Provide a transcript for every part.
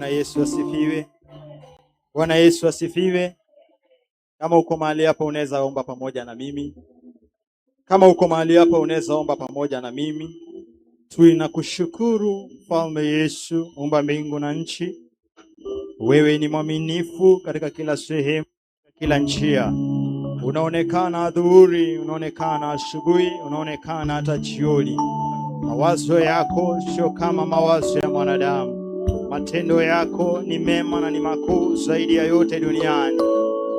Bwana Yesu asifiwe. Bwana Yesu asifiwe. Kama uko mahali hapa unaweza omba pamoja na mimi. Kama uko mahali hapa unaweza omba pamoja na mimi. Tunakushukuru Mfalme Yesu, muumba mbingu na nchi. Wewe ni mwaminifu katika kila sehemu, kila njia. Unaonekana adhuhuri, unaonekana asubuhi, unaonekana hata jioni. Mawazo yako sio kama mawazo ya mwanadamu. Matendo yako ni mema na ni makuu zaidi ya yote duniani.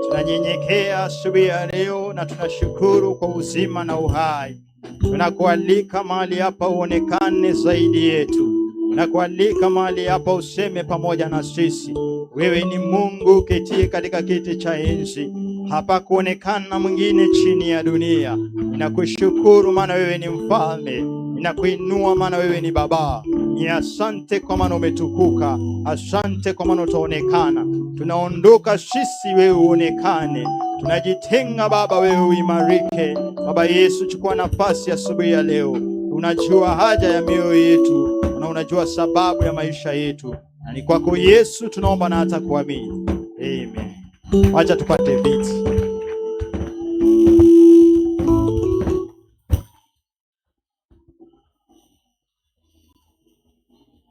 Tunanyenyekea asubuhi ya leo na tunashukuru kwa uzima na uhai. Tunakualika mahali hapa uonekane zaidi yetu. Tunakualika mahali hapa useme pamoja na sisi. Wewe ni Mungu uketie katika kiti cha enzi, hapakuonekana mwingine chini ya dunia. Ninakushukuru maana wewe ni mfalme, ninakuinua maana wewe ni Baba. Ni asante kwa maana umetukuka, asante kwa maana utaonekana. Tunaondoka sisi, wewe uonekane. Tunajitenga Baba, wewe uimarike. Baba Yesu, chukua nafasi asubuhi ya leo. Unajua haja ya mioyo yetu na unajua sababu ya maisha yetu, na ni kwako Yesu tunaomba na hata kuamini. Amen. Wacha tupate viti.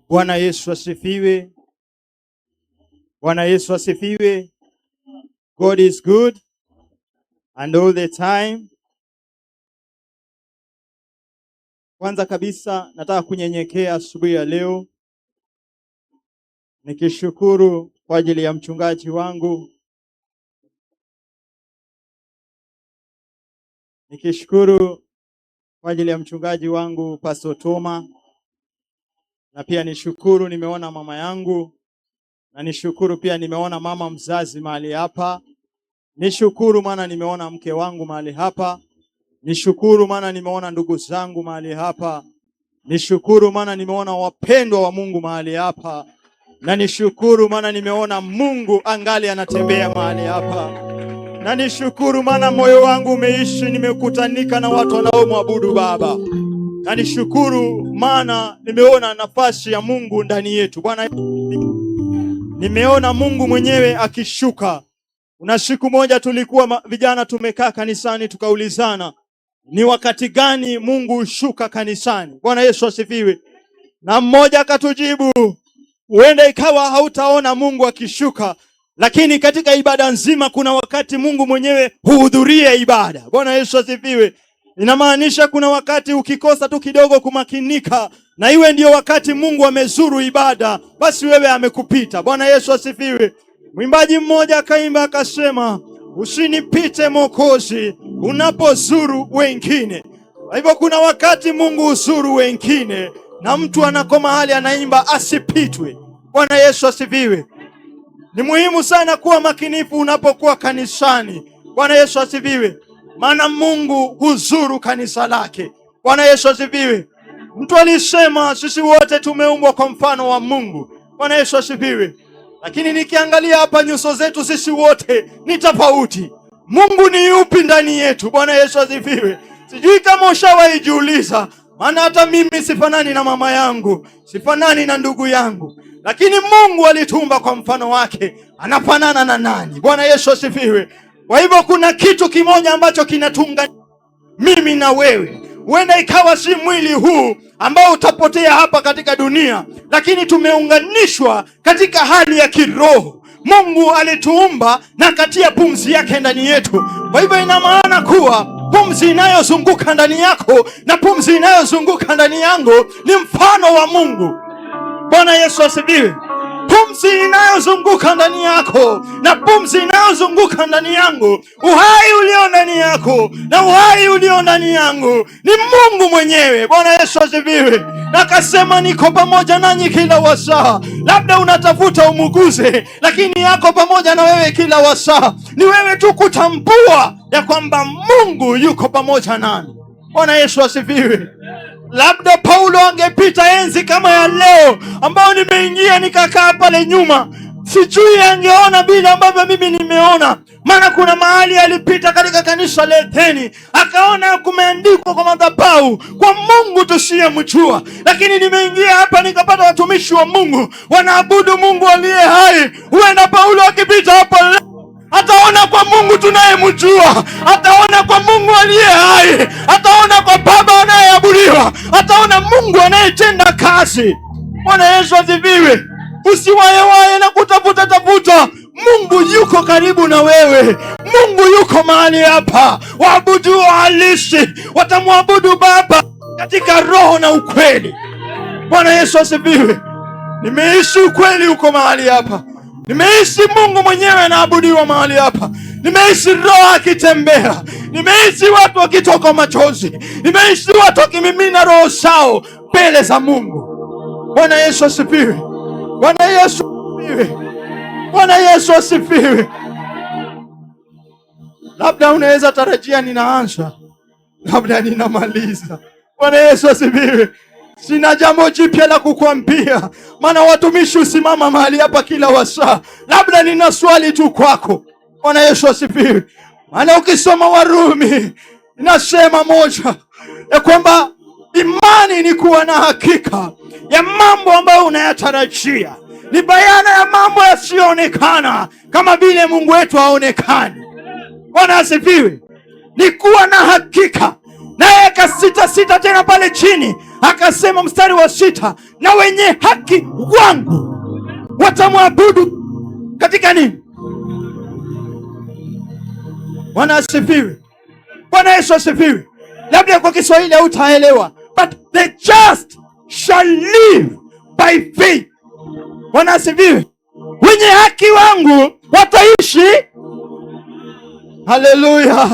Bwana Yesu asifiwe. Bwana Yesu asifiwe. God is good and all the time. Kwanza kabisa nataka kunyenyekea asubuhi ya leo nikishukuru kwa ajili ya mchungaji wangu, nikishukuru kwa ajili ya mchungaji wangu Pastor Toma, na pia nishukuru nimeona mama yangu, na nishukuru pia nimeona mama mzazi mahali hapa. Nishukuru maana nimeona mke wangu mahali hapa. Nishukuru maana nimeona ndugu zangu mahali hapa. Nishukuru maana nimeona wapendwa wa Mungu mahali hapa, na nishukuru maana nimeona Mungu angali anatembea mahali hapa, na nishukuru maana moyo wangu umeishi, nimekutanika na watu wanaomwabudu Baba, na nishukuru maana nimeona nafasi ya Mungu ndani yetu. Bwana, nimeona Mungu mwenyewe akishuka. Kuna siku moja tulikuwa vijana tumekaa kanisani tukaulizana ni wakati gani Mungu hushuka kanisani? Bwana Yesu asifiwe. Na mmoja akatujibu, huenda ikawa hautaona Mungu akishuka, lakini katika ibada nzima kuna wakati Mungu mwenyewe huhudhuria ibada. Bwana Yesu asifiwe. Inamaanisha kuna wakati ukikosa tu kidogo kumakinika, na iwe ndio wakati Mungu amezuru ibada, basi wewe amekupita. Bwana Yesu asifiwe. Mwimbaji mmoja akaimba akasema, usinipite Mwokozi unapozuru wengine. Kwa hivyo kuna wakati Mungu huzuru wengine na mtu anako mahali anaimba asipitwe. Bwana Yesu asifiwe. Ni muhimu sana kuwa makinifu unapokuwa kanisani. Bwana Yesu asifiwe, maana Mungu huzuru kanisa lake. Bwana Yesu asifiwe. Mtu alisema sisi wote tumeumbwa kwa mfano wa Mungu. Bwana Yesu asifiwe. Lakini nikiangalia hapa nyuso zetu sisi wote ni tofauti. Mungu ni yupi ndani yetu? Bwana Yesu asifiwe. Sijui kama ushawahi jiuliza, maana hata mimi sifanani na mama yangu, sifanani na ndugu yangu, lakini Mungu alituumba kwa mfano wake. Anafanana na nani? Bwana Yesu asifiwe. Kwa hivyo kuna kitu kimoja ambacho kinatunga mimi na wewe. Huenda ikawa si mwili huu ambao utapotea hapa katika dunia, lakini tumeunganishwa katika hali ya kiroho. Mungu alituumba na akatia pumzi yake ndani yetu. Kwa hivyo ina maana kuwa pumzi inayozunguka ndani yako na pumzi inayozunguka ndani yangu ni mfano wa Mungu. Bwana Yesu asifiwe. Pumzi inayozunguka ndani yako na pumzi inayozunguka ndani yangu, uhai ulio ndani yako na uhai ulio ndani yangu ni Mungu mwenyewe. Bwana Yesu asifiwe. Na akasema niko pamoja nanyi kila wasaa. Labda unatafuta umuguze, lakini yako pamoja na wewe kila wasaa. Ni wewe tu kutambua ya kwamba Mungu yuko pamoja nani. Bwana Yesu asifiwe. Labda Paulo angepita enzi kama ya leo ambayo nimeingia nikakaa pale nyuma, Sijui angeona vile ambavyo mimi nimeona, maana kuna mahali alipita katika kanisa la Edeni akaona kumeandikwa kwa madhabahu kwa Mungu tusiyemjua, lakini nimeingia hapa nikapata watumishi wa Mungu wanaabudu Mungu aliye hai. Huenda Paulo akipita hapa leo ataona kwa Mungu tunayemjua, ataona kwa Mungu aliye hai, ataona kwa Baba anayeabudiwa, ataona Mungu anayetenda kazi. Bwana Yesu asifiwe. Usiwayewaye na kutafuta tafuta. Mungu yuko karibu na wewe. Mungu yuko mahali hapa. Waabudu halisi watamwabudu Baba katika roho na ukweli. Bwana Yesu asifiwe. Nimeishi ukweli uko mahali hapa. Nimeishi Mungu mwenyewe anaabudiwa mahali hapa. Nimeishi roho akitembea. Nimeishi watu wakitoka machozi. Nimeishi watu wakimimina roho zao mbele za Mungu. Bwana Yesu asifiwe. Bwana Yesu asifiwe. Bwana Yesu asifiwe. Labda unaweza tarajia ninaanza, labda ninamaliza. Bwana Yesu asifiwe. Sina jambo jipya la kukwambia, maana watumishi husimama mahali hapa kila wasaa. Labda nina swali tu kwako. Bwana Yesu asifiwe. Maana ukisoma Warumi inasema moja ya kwamba imani ni kuwa na hakika ya mambo ambayo unayatarajia, ni bayana ya mambo yasiyoonekana, kama vile Mungu wetu haonekani. Bwana asifiwe. Ni kuwa na hakika. Naye akasita sita tena pale chini akasema, mstari wa 6, na wenye haki wangu watamwabudu katika nini? Bwana asifiwe. Bwana Yesu asifiwe. Labda kwa Kiswahili hautaelewa, but the just shall live by faith. Bwana asifiwe. Wenye haki wangu wataishi. Haleluya,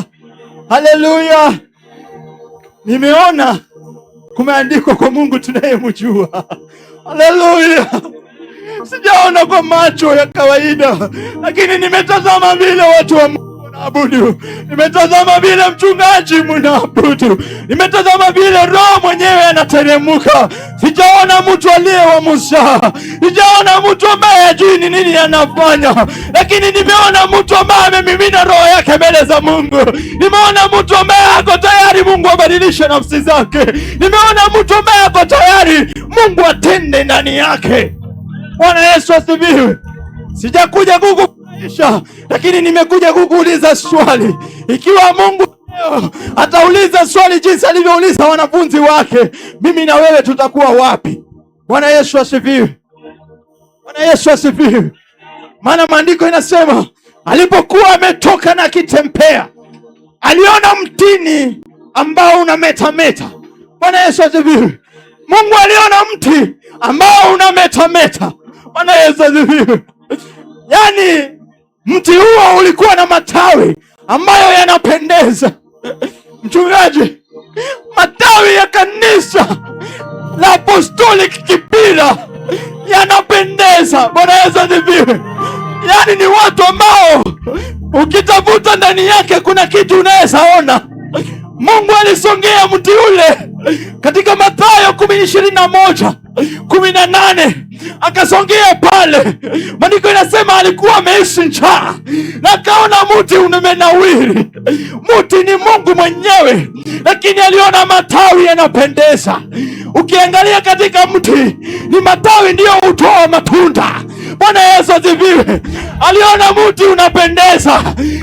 haleluya. Nimeona kumeandikwa kwa Mungu tunayemjua. Haleluya. Sijaona kwa macho ya kawaida, lakini nimetazama vile watu wa Mungu wanaabudu, nimetazama vile mchungaji mnaabudu, nimetazama vile Roho mwenyewe anateremka. Sijaona mtu aliye wa Musa, sijaona mtu ambaye hajui ni nini anafanya, lakini nimeona mtu ambaye amemimina roho yake mbele za Mungu. Nimeona mtu ambaye ako tayari Mungu abadilishe nafsi zake. Nimeona mtu ambaye ako tayari Mungu atende ndani yake. Bwana Yesu asifiwe. Sijakuja kukufurahisha, lakini nimekuja kukuuliza swali. Ikiwa Mungu leo atauliza swali jinsi alivyouliza wanafunzi wake, mimi na wewe tutakuwa wapi? Bwana Yesu asifiwe. Bwana Yesu asifiwe. Maana maandiko inasema alipokuwa ametoka na akitembea, aliona mtini ambao unametameta. Bwana Yesu asifiwe. Mungu aliona mti ambao unametameta. Bwana Yesu asifiwe. Yaani mti huo ulikuwa na matawi ambayo yanapendeza. Mchungaji, matawi ya kanisa la Apostolic Kibira yanapendeza. Bwana Yesu asifiwe. Yaani ni watu ambao ukitafuta ndani yake kuna kitu unaweza ona. Mungu alisongea mti ule katika Mathayo 10:21, 18, akasongea pale. Maandiko inasema alikuwa ameishi njaa na akaona mti umenawiri. Mti ni Mungu mwenyewe, lakini aliona matawi yanapendeza. Ukiangalia katika mti ni matawi ndiyo hutoa matunda. Bwana Yesu asifiwe. Aliona mti unapendeza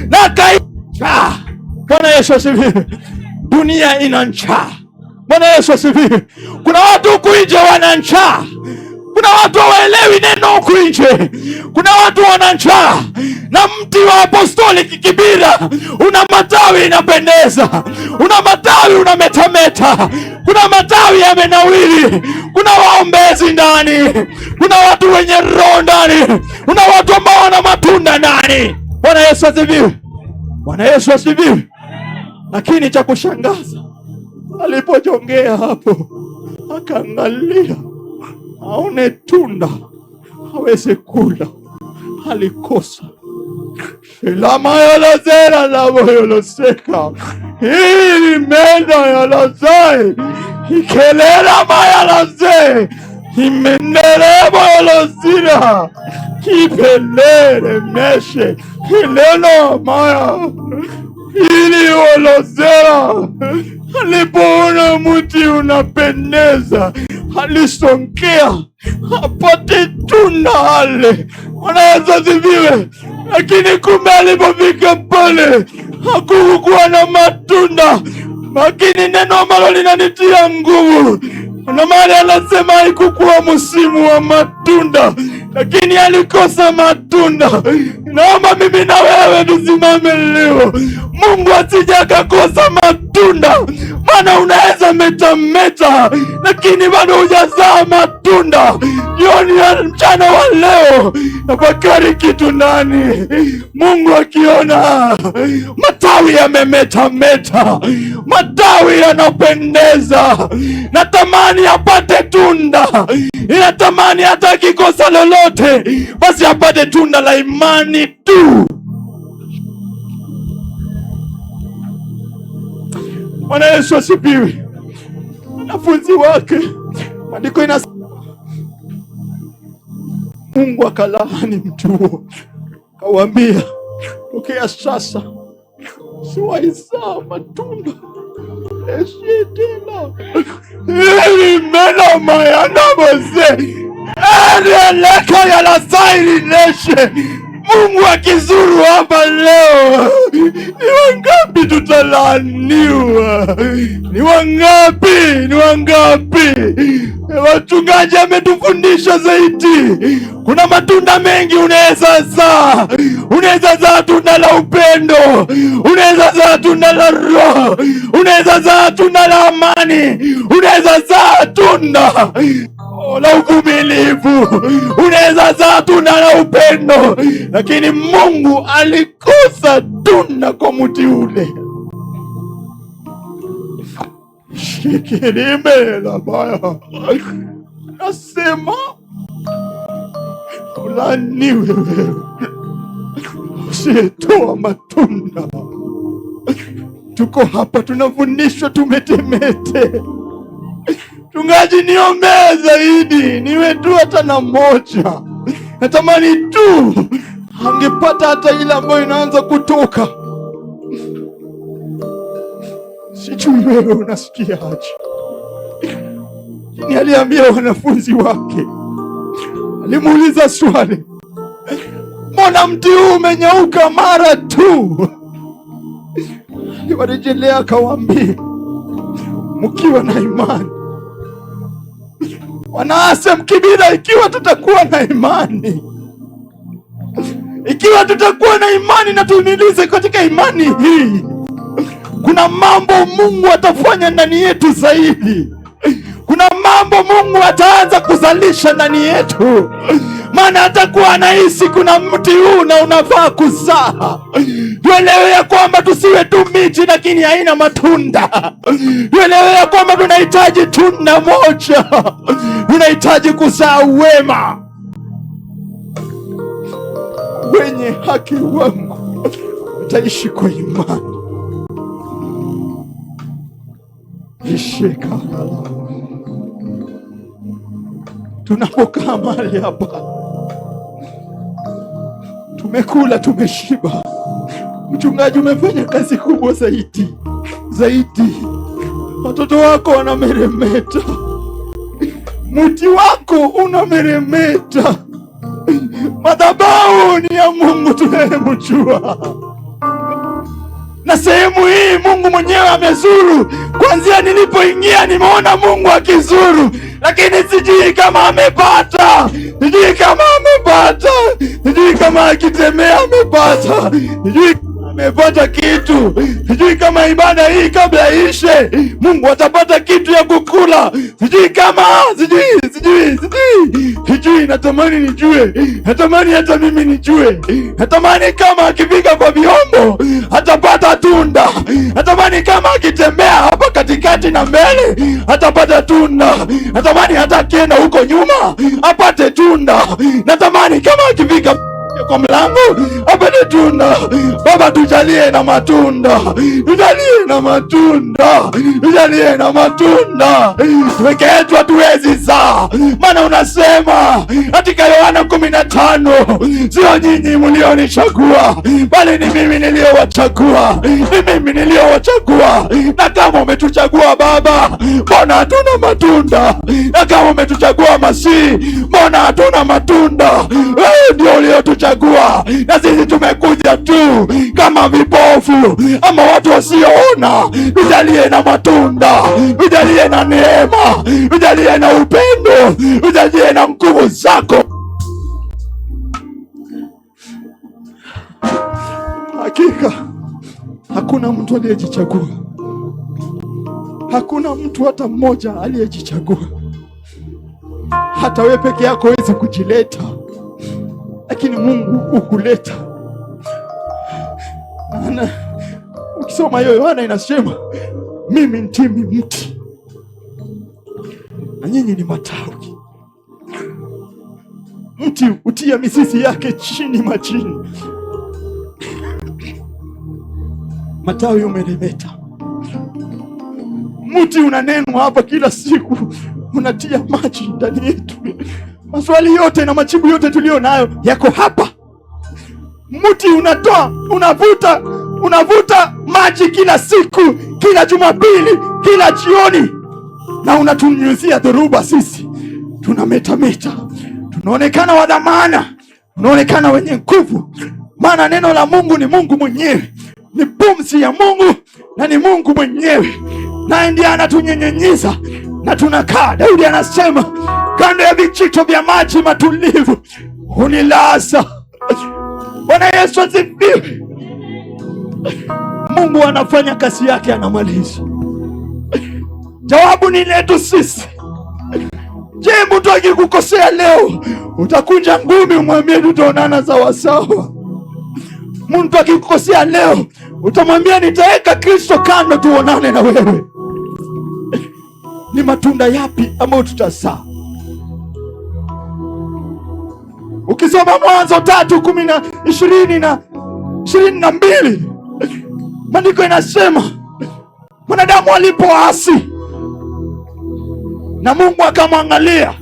na akaisha. Bwana Yesu asifiwe. Dunia ina njaa. Bwana Yesu asifiwe. Kuna watu huku nje wana njaa. Kuna watu hawaelewi neno huku nje. Kuna watu wana njaa. Na mti wa Apostolic Kibira una matawi inapendeza, una matawi unametameta, kuna matawi yamenawiri, kuna waombezi ndani, kuna watu wenye roho ndani, kuna watu ambao wana matunda ndani. Bwana Yesu asifiwe. Bwana Yesu asifiwe. Lakini cha kushangaza, alipojongea hapo akaangalia aone tunda aweze kula, alikosa. Ilamayolozera laboyoloseka imenda yolozai ikelera mayaloze Imendelebolo kipelele meshe kileno maya iliolozera. Alipoona mti unapendeza, alisongea apate tunda ale. Bwana Yesu asifiwe. Lakini kumbe alipofika pale hakukuwa na matunda, lakini neno ambalo linanitia nguvu na maana anasema haikukuwa msimu wa matunda, lakini alikosa matunda. Naomba mimi na wewe tusimame leo, Mungu asije akakosa matunda, maana unaweza metameta, lakini bado hujazaa matunda. Jioni ya mchana wa leo tafakari kitu nani? Mungu akiona matawi yamemetameta, matawi yanapendeza, natamani apate tunda, inatamani hata akikosa lolote, basi apate tunda la imani tu. Bwana Yesu asifiwe. Wanafunzi wake, maandiko inasema Mungu akalaani mti huo, akawaambia, tokea sasa siwaizaa matunda eshe tena mena mayanabose eleka yalasailineshe. Mungu akizuru hapa leo, ni wangapi tutalaaniwa? Ni wangapi? Ni wangapi? Wachungaji ametufundisha zaidi. Kuna matunda mengi unaweza zaa. Unaweza zaa tunda la upendo, unaweza zaa tunda la Roho, unaweza zaa tunda la amani, unaweza zaa tunda la uvumilivu, unaweza zaa tunda la upendo, lakini Mungu alikosa tunda kwa mti ule. Shikilimela baya nasema ulaaniwe wewe usiyetoa matunda. Tuko hapa tunafundishwa tumetemete. Mchungaji, niombee zaidi, niwe tu hata na moja. Natamani tu angepata hata ile ambayo inaanza kutoka. Sijui wewe unasikiaje? Lakini aliambia wanafunzi wake, alimuuliza swali, mbona mti huu umenyauka mara tu? Aliwarejelea akawaambia, mkiwa na imani. Wanaase Mkibila, ikiwa tutakuwa na imani, ikiwa tutakuwa na imani na tumilize katika imani hii, kuna mambo Mungu atafanya ndani yetu zaidi. Kuna mambo Mungu ataanza kuzalisha ndani yetu, maana atakuwa anahisi kuna mti huu na unafaa kuzaa. Tuelewe ya kwamba tusiwe tu miti lakini haina matunda. Tuelewe ya kwamba tunahitaji tunda moja, tunahitaji kuzaa wema. Wenye haki wangu wataishi kwa imani. Ishekala. Tunapokaa mahali hapa, tumekula tumeshiba. Mchungaji, umefanya kazi kubwa zaidi zaidi. Watoto wako wanameremeta, mti wako unameremeta. Madhabahu ni ya Mungu tunayemjua, na sehemu hii Mungu mwenyewe amezuru. Kwanzia nilipoingia nimeona Mungu akizuru, lakini sijui kama amepata, sijui kama amepata, sijui kama akitemea amepata, sijui amepata kitu, sijui kama ibada hii kabla ishe Mungu atapata kitu ya kukula, sijui kama, sijui sijui sijui sijui. Natamani nijue, natamani hata mimi nijue, natamani kama akifika kwa vyombo atapata tunda, natamani kama akitembea hapa katikati na mbele atapata tunda, natamani hata akienda huko nyuma apate tunda, natamani kama akifika Kwa mlango apate tunda. Baba, tujalie na matunda, tujalie na matunda, tujalie na matunda. Peke yetu hatuwezi zaa, maana unasema katika Yohana 15, sio nyinyi mlionichagua, bali ni mimi niliyowachagua, ni mimi niliyowachagua. Na kama umetuchagua Baba, mbona hatuna matunda? Na kama umetuchagua Masihi, mbona hatuna matunda? Wewe ndio uliotuchagua, na sisi tumekuja tu kama vipofu ama watu wasioona. Tujalie na matunda, tujalie na neema, tujalie na upendo, tujalie na nguvu zako. Hakika hakuna mtu aliyejichagua, hakuna mtu hata mmoja aliyejichagua. Hata wewe peke yako huwezi kujileta, lakini Mungu hukuleta. Maana ukisoma hiyo Yohana inasema mimi ndimi mti na nyinyi ni matawi. Mti hutia mizizi yake chini majini, matawi umeremeta. Mti unanenwa hapa kila siku, unatia maji ndani yetu. Maswali yote na majibu yote tulio nayo yako hapa. Mti unatoa, unavuta, unavuta maji kila siku, kila Jumapili, kila jioni, na unatunyunyizia dhoruba. Sisi tunametameta, tunaonekana wa dhamana, tunaonekana wenye nguvu, maana neno la Mungu ni Mungu mwenyewe, ni pumzi ya Mungu na ni Mungu mwenyewe, naye ndiye anatunyenyenyiza na tunakaa. Daudi anasema kando ya vijito vya maji matulivu hunilaza. Bwana Yesu asifiwe. Mungu anafanya kazi yake, anamaliza. Jawabu ni letu sisi. Je, mtu akikukosea leo utakunja ngumi umwambie tutaonana sawasawa? Mtu akikukosea leo utamwambia nitaweka Kristo kando tuonane na wewe? Ni matunda yapi ambayo tutazaa? Ukisoma Mwanzo 3:10 na 22, maandiko inasema mwanadamu alipoasi na Mungu akamwangalia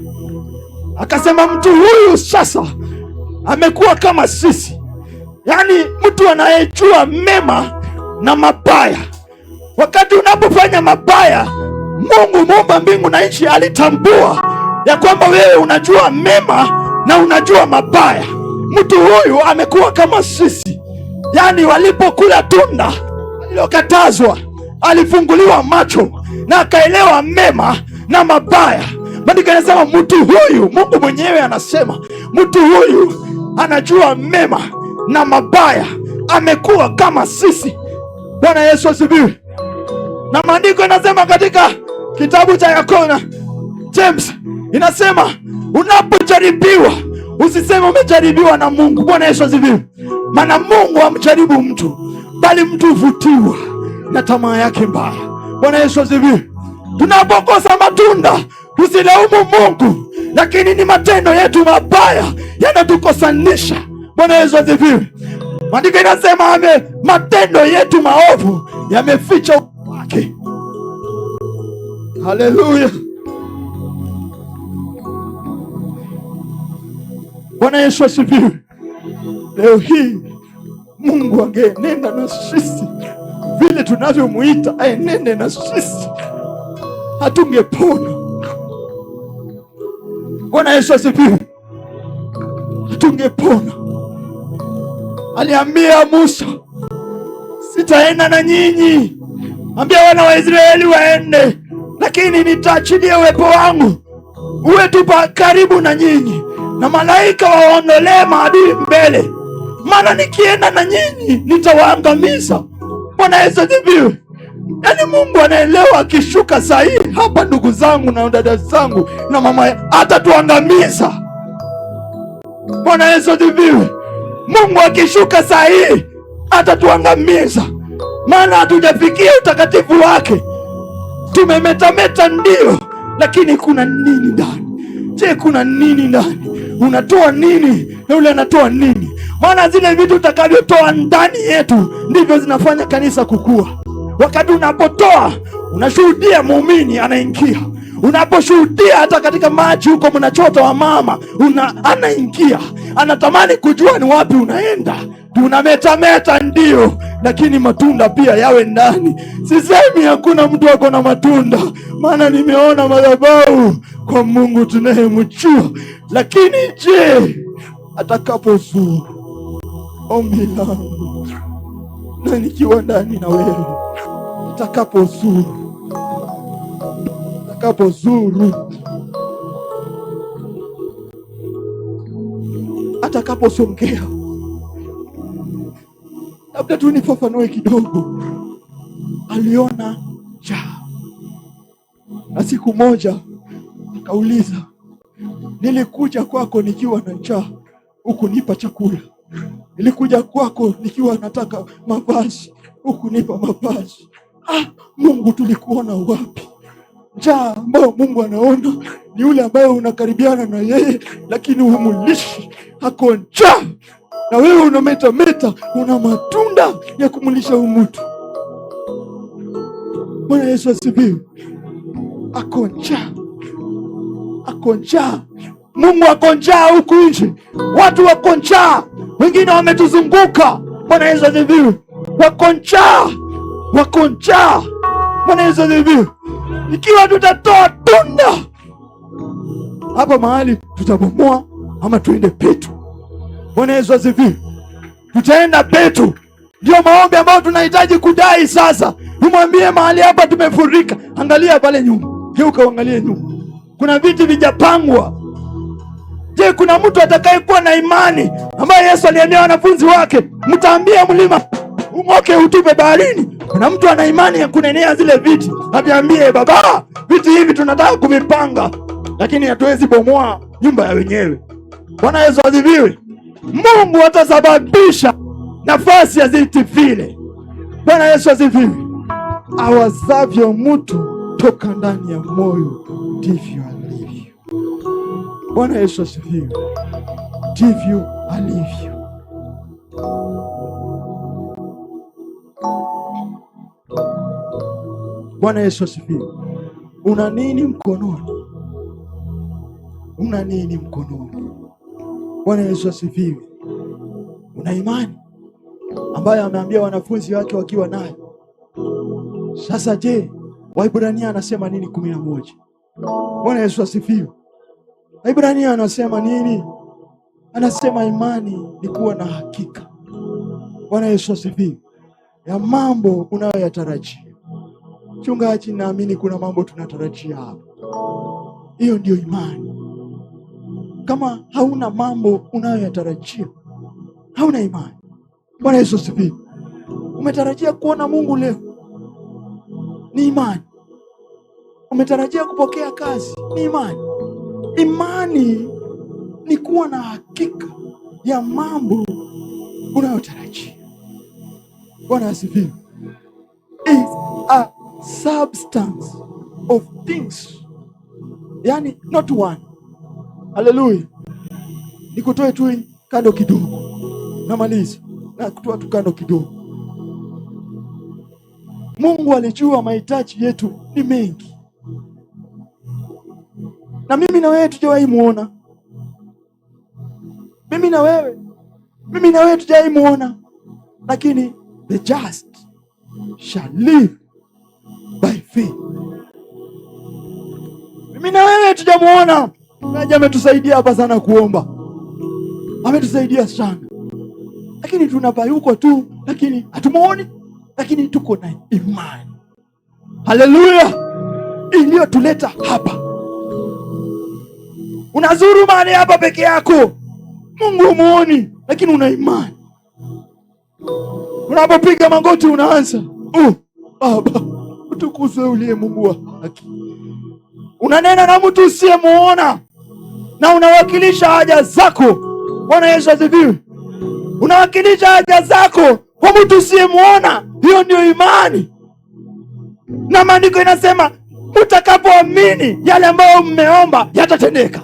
akasema, mtu huyu sasa amekuwa kama sisi, yaani mtu anayejua mema na mabaya. Wakati unapofanya mabaya, Mungu muumba mbingu na nchi alitambua ya kwamba wewe unajua mema na unajua mabaya. Mtu huyu amekuwa kama sisi, yaani walipokula tunda alilokatazwa alifunguliwa macho na akaelewa mema na mabaya. Maandiko yanasema mtu huyu, Mungu mwenyewe anasema mtu huyu anajua mema na mabaya, amekuwa kama sisi. Bwana Yesu asifiwe. Na maandiko yanasema katika kitabu cha Yakobo, James, inasema unapojaribiwa usiseme umejaribiwa na Mungu. Bwana Yesu asifiwe. Maana Mungu hamjaribu mtu, bali mtu huvutiwa na tamaa yake mbaya. Bwana Yesu asifiwe. Tunapokosa matunda tusilaumu Mungu, lakini ni matendo yetu mabaya yanatukosanisha. Bwana Yesu asifiwe. Maandiko inasema matendo yetu maovu yameficha wake. Haleluya. Bwana Yesu asifiwe. Leo hii Mungu angenenda na sisi vile tunavyomuita aenende na sisi, hatungepona. Bwana Yesu asifiwe. Hatungepona. Aliambia Musa, sitaenda na nyinyi, ambia wana wa Israeli waende, lakini nitaachilia uwepo wangu uwe tu karibu na nyinyi, na malaika waondolee maadui mbele, maana nikienda na nyinyi nitawaangamiza. Bwana Yesu asifiwe. Yaani Mungu anaelewa, akishuka saa hii hapa, ndugu zangu na dada zangu na mama, atatuangamiza. Bwana Yesu asifiwe. Mungu akishuka saa hii atatuangamiza, maana hatujafikia utakatifu wake. Tumemetameta ndio, lakini kuna nini ndani? Je, kuna nini ndani? Unatoa nini Na yule anatoa nini? Maana zile vitu utakavyotoa ndani yetu ndivyo zinafanya kanisa kukua. Wakati unapotoa unashuhudia, muumini anaingia. Unaposhuhudia hata katika maji huko mnachota wa mama anaingia, anatamani kujua ni wapi unaenda. Tunametameta ndio, lakini matunda pia yawe ndani. Sisemi hakuna mtu ako na matunda, maana nimeona madhabahu kwa Mungu tunayemjua. Lakini je, atakapozuru, ombi langu na nikiwa ndani na wewe, atakapozuru, atakapozuru, atakaposongea, labda tu nifafanue kidogo. Aliona njaa, na siku moja akauliza, nilikuja kwako nikiwa na njaa, hukunipa chakula. Nilikuja kwako nikiwa nataka mavazi, hukunipa mavazi. Ah, Mungu, tulikuona wapi? Njaa ambayo Mungu anaona ni yule ambaye unakaribiana na yeye, lakini humulishi. Ako njaa na wewe unametameta, una matunda ya kumulisha huyu mtu. Bwana Yesu asifiwe. Ako njaa, ako njaa. Mungu ako njaa huku nje, watu wako njaa, wengine wametuzunguka. Bwana Yesu asifiwe. Wako njaa, wako njaa. Bwana Yesu asifiwe. Ikiwa tutatoa tunda hapa mahali, tutabomoa ama tuende petu. Bwana Yesu asifiwe. Tutaenda petu. Ndio maombi ambayo tunahitaji kudai sasa. Tumwambie mahali hapa tumefurika. Angalia pale nyuma, geuka uangalie nyuma, kuna viti vijapangwa. Je, kuna mtu atakayekuwa na imani ambaye Yesu aliambia wanafunzi wake, mtaambia mlima ung'oke utupe baharini? Kuna mtu ana imani ya kunenea zile viti, aviambie baba, viti hivi tunataka kuvipanga, lakini hatuwezi bomoa nyumba ya wenyewe. Bwana Yesu asifiwe. Mungu atasababisha nafasi ya viti vile. Bwana Yesu asifiwe. Awazavyo mtu toka ndani ya moyo ndivyo alivyo. Bwana Yesu asifiwe. Ndivyo alivyo. Bwana Yesu asifiwe. Una nini mkononi? Una nini mkononi? Bwana Yesu asifiwe. Una imani ambayo ameambia wanafunzi wake wakiwa nayo. Sasa je, Waibrania anasema nini 11? Bwana Yesu asifiwe. Waibrania anasema nini? Anasema imani ni kuwa na hakika. Bwana Yesu asifiwe. Ya mambo unayoyatarajia. Mchungaji, naamini kuna mambo tunatarajia hapa. Hiyo ndio imani. Kama hauna mambo unayoyatarajia, hauna imani. Bwana Yesu asifiwe. Umetarajia kuona Mungu leo, ni imani. Umetarajia kupokea kazi, ni imani. Imani ni kuwa na hakika ya mambo unayotarajia. Bwana asifiwe. Is a substance of things, yani not one. Haleluya. Nikutoe tu kando kidogo, namaliza na kutoa tu kando kidogo. Mungu alijua mahitaji yetu ni mengi, na mimi na wewe tujawahi muona. Mimi na wewe tujawahi muona, lakini the just shall live by faith. Mimi na wewe tujamuona. Mchungaji ametusaidia hapa sana kuomba, ametusaidia sana, lakini tunapayuko tu, lakini hatumuoni, lakini tuko na imani. Haleluya, iliyotuleta hapa. Unazuru mahali hapa peke yako, Mungu humuoni, lakini una imani. Unapopiga magoti unaanza, oh, Baba utukuzwe uliye Mungu wa haki. Unanena na mtu usiyemuona na unawakilisha haja zako. Bwana Yesu asifiwe. Unawakilisha haja zako kwa mtu usiyemuona. Hiyo ndio imani, na maandiko inasema mtakapoamini yale ambayo mmeomba yatatendeka.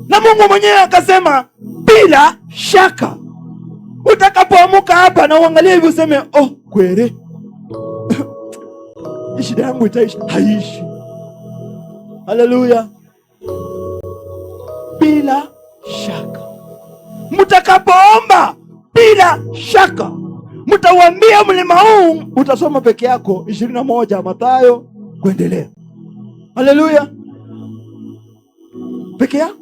Na Mungu mwenyewe akasema bila shaka. Utakapoamuka hapa na uangalie hivi useme, oh, kweli shida yangu itaishi. Haishi. Haleluya. Bila shaka mtakapoomba bila shaka mtauambia mlima huu. Utasoma peke yako 21 Mathayo kuendelea. Haleluya, peke yako.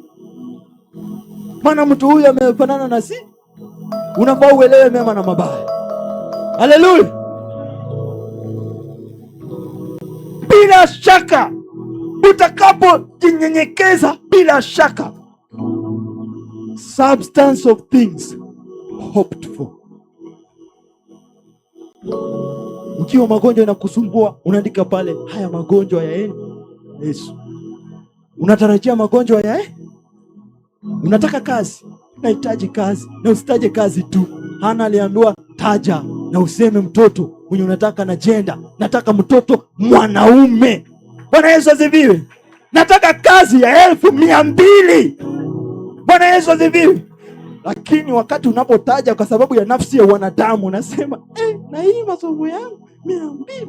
Maana mtu huyu amefanana na si, unafaa uelewe mema na mabaya. Haleluya, bila shaka utakapojinyenyekeza, bila shaka, substance of things hoped for. Ukiwa magonjwa inakusumbua, unaandika pale, haya magonjwa yaende Yesu. Unatarajia magonjwa ya Unataka kazi, unahitaji kazi, na usitaje kazi tu. Hana aliambiwa taja na useme mtoto mwenye unataka na jenda, nataka mtoto mwanaume. Bwana Yesu asifiwe. Nataka kazi ya 200,000. Bwana Yesu asifiwe. Lakini wakati unapotaja kwa sababu ya nafsi ya wanadamu unasema na hii masomo yangu 200.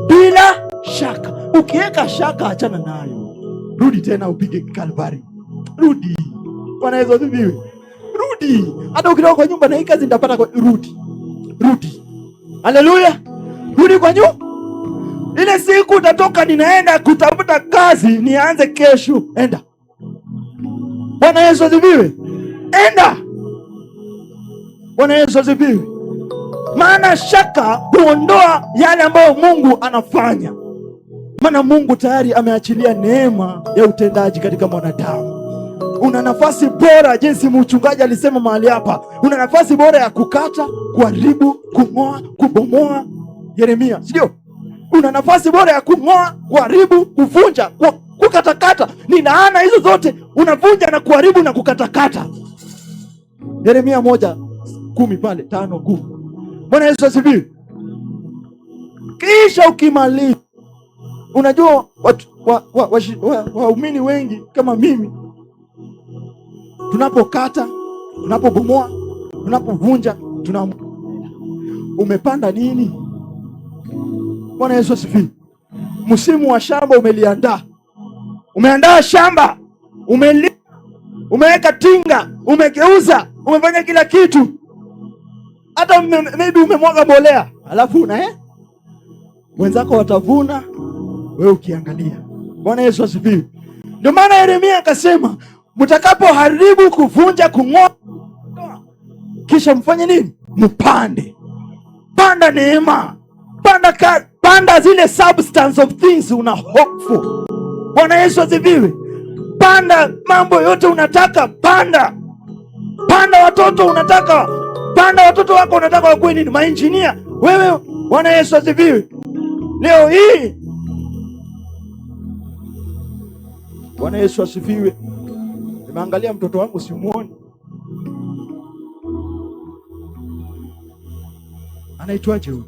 Bila shaka. Ukiweka shaka, achana nayo, rudi tena upige Kalvari, rudi. Bwana Yesu asifiwe. Rudi. Hata ukitoka kwa nyumba na hii kazi nitapata kwa... rudi, rudi. Haleluya, rudi kwa nyumba. Ile siku utatoka, ninaenda kutafuta kazi, nianze kesho. Enda. Bwana Yesu asifiwe. Enda. Bwana Yesu asifiwe. Maana shaka huondoa yale ambayo Mungu anafanya. Maana Mungu tayari ameachilia neema ya utendaji katika mwanadamu. Una nafasi bora, jinsi mchungaji alisema mahali hapa, una nafasi bora ya kukata, kuharibu, kung'oa, kubomoa. Yeremia, si ndio? Una nafasi bora ya kung'oa, kuharibu, kuvunja, kukatakata. Ni laana hizo zote, unavunja na kuharibu na kukatakata. Yeremia 1:10 pale, 5:10. Bwana Yesu asifiwe. Kisha ukimaliza, unajua waumini wengi kama mimi, tunapokata, tunapobomoa, tunapovunja, umepanda nini? Bwana Yesu asifiwe. Msimu wa shamba umeliandaa. Umeandaa shamba, umeweka tinga, umegeuza, umefanya kila kitu. Hata maybe umemwaga mbolea. Alafu una wenzako watavuna, wewe ukiangalia. Bwana Yesu asifiwe. Ndio maana Yeremia akasema, mtakapoharibu, kuvunja, kung'oa, kisha mfanye nini? Mpande. Panda neema. Panda zile substance of things una hope for. Bwana Yesu asifiwe. Panda mambo yote unataka, panda. Panda watoto unataka, panda watoto wako unataka wakuwe nini? Maengineer. Wewe, Bwana Yesu asifiwe. Leo hii Bwana Yesu asifiwe. Nimeangalia mtoto wangu simuoni. Anaitwaje huyu?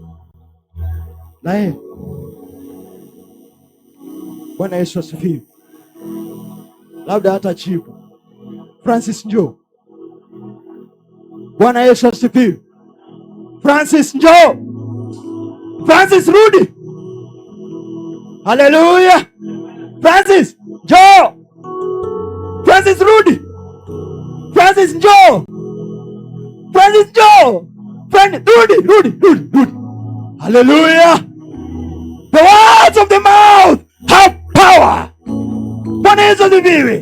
Nae. Bwana Yesu asifiwe. Labda hata jibu. Francis njoo. Bwana Yesu asifiwe. Francis njoo. Francis rudi. Haleluya. Francis njoo. Francis rudi. Francis njoo. Francis njoo. Francis rudi, rudi, rudi, rudi. Haleluya. The words of the mouth have power. Bwana Yesu asifiwe.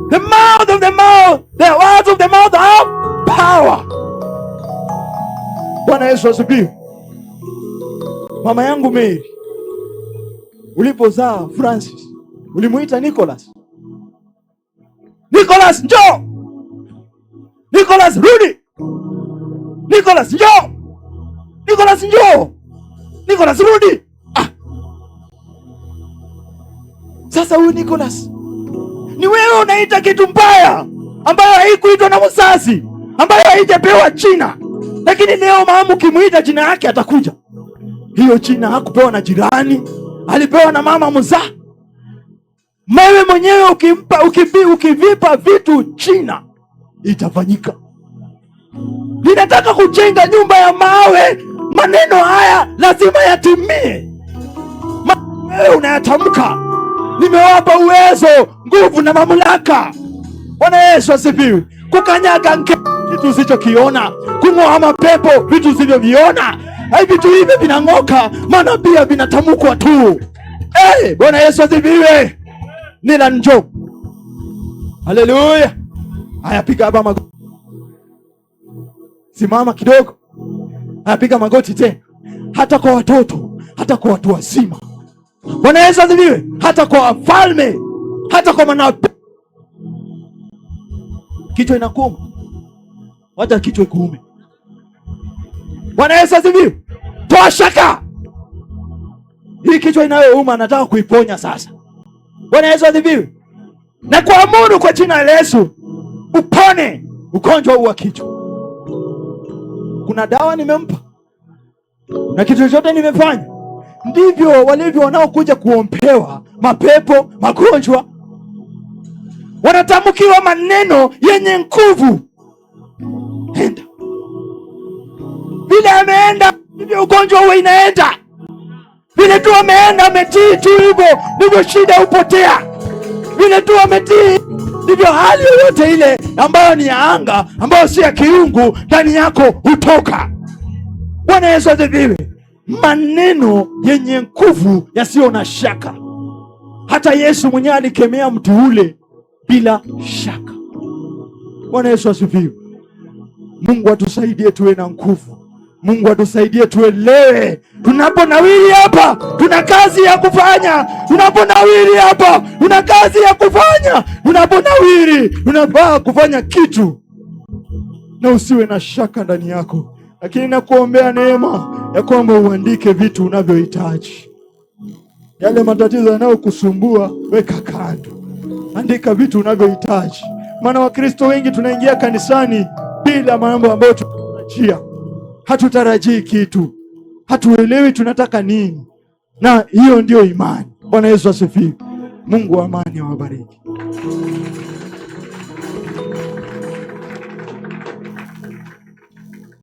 The mouth of the mouth, the words of the mouth have power. Bwana Yesu asifiwe. Mama yangu Mary, ulipozaa Francis, ulimuita Nicholas. Nicholas njoo. Nicholas rudi. Nicholas njoo. Nicholas njoo. Nicholas rudi. Sasa huyu Nicholas ni wewe unaita kitu mbaya ambayo haikuitwa na mzazi, ambayo haijapewa jina. Lakini leo mama ukimuita jina yake atakuja. Hiyo jina hakupewa na jirani, alipewa na mama mzaa. Wewe mwenyewe ukimpa, ukivipa vitu jina, itafanyika. Ninataka kujenga nyumba ya mawe, maneno haya lazima yatimie. Wewe unayatamka. Nimewapa uwezo, nguvu na mamlaka. Bwana Yesu asifiwe. Kukanyaga kitu usichokiona, kung'oa mapepo vitu usivyoviona. Hai, vitu hivi vinang'oka, maana pia vinatamkwa tu. Hey, Bwana Yesu asifiwe. Nila, njoo. Haleluya. Haya, piga hapa magoti. Simama kidogo. Haya, piga magoti tena. Hata kwa watoto, hata kwa watu wazima. Bwana Yesu asifiwe. Hata kwa wafalme, hata kwa manabii. Kichwa inakuuma, wacha kichwa ikuume. Bwana Yesu asifiwe. Toa shaka. Hii kichwa inayouma nataka kuiponya sasa. Bwana Yesu asifiwe. Na kuamuru kwa jina la Yesu upone ugonjwa huu wa kichwa. Kuna dawa nimempa na kitu chochote nimefanya. Ndivyo walivyo wanaokuja kuombewa mapepo, magonjwa, wanatamkiwa maneno yenye nguvu. Enda vile ameenda, ndivyo ugonjwa huo inaenda. Vile tu ameenda ametii tu hivyo, ndivyo shida hupotea. Vile tu ametii, ndivyo hali yoyote ile ambayo ni ya anga, ambayo si ya kiungu, ndani yako hutoka. Bwana Yesu asifiwe. Maneno yenye nguvu yasiyo na shaka. Hata Yesu mwenyewe alikemea mtu ule bila shaka. Bwana Yesu asifiwe. Mungu atusaidie tuwe na nguvu. Mungu atusaidie tuelewe. Tunaponawiri hapa, tuna kazi ya kufanya. Tunaponawiri hapa, tuna kazi ya kufanya. Tunaponawiri, tunafaa kufanya kitu, na usiwe na shaka ndani yako. Lakini nakuombea neema ya kwamba uandike vitu unavyohitaji. Yale matatizo yanayokusumbua weka kando, andika vitu unavyohitaji. Maana Wakristo wengi tunaingia kanisani bila mambo ambayo tunatarajia. Hatutarajii kitu, hatuelewi tunataka nini, na hiyo ndio imani. Bwana Yesu asifiwe. Mungu wa amani awabariki.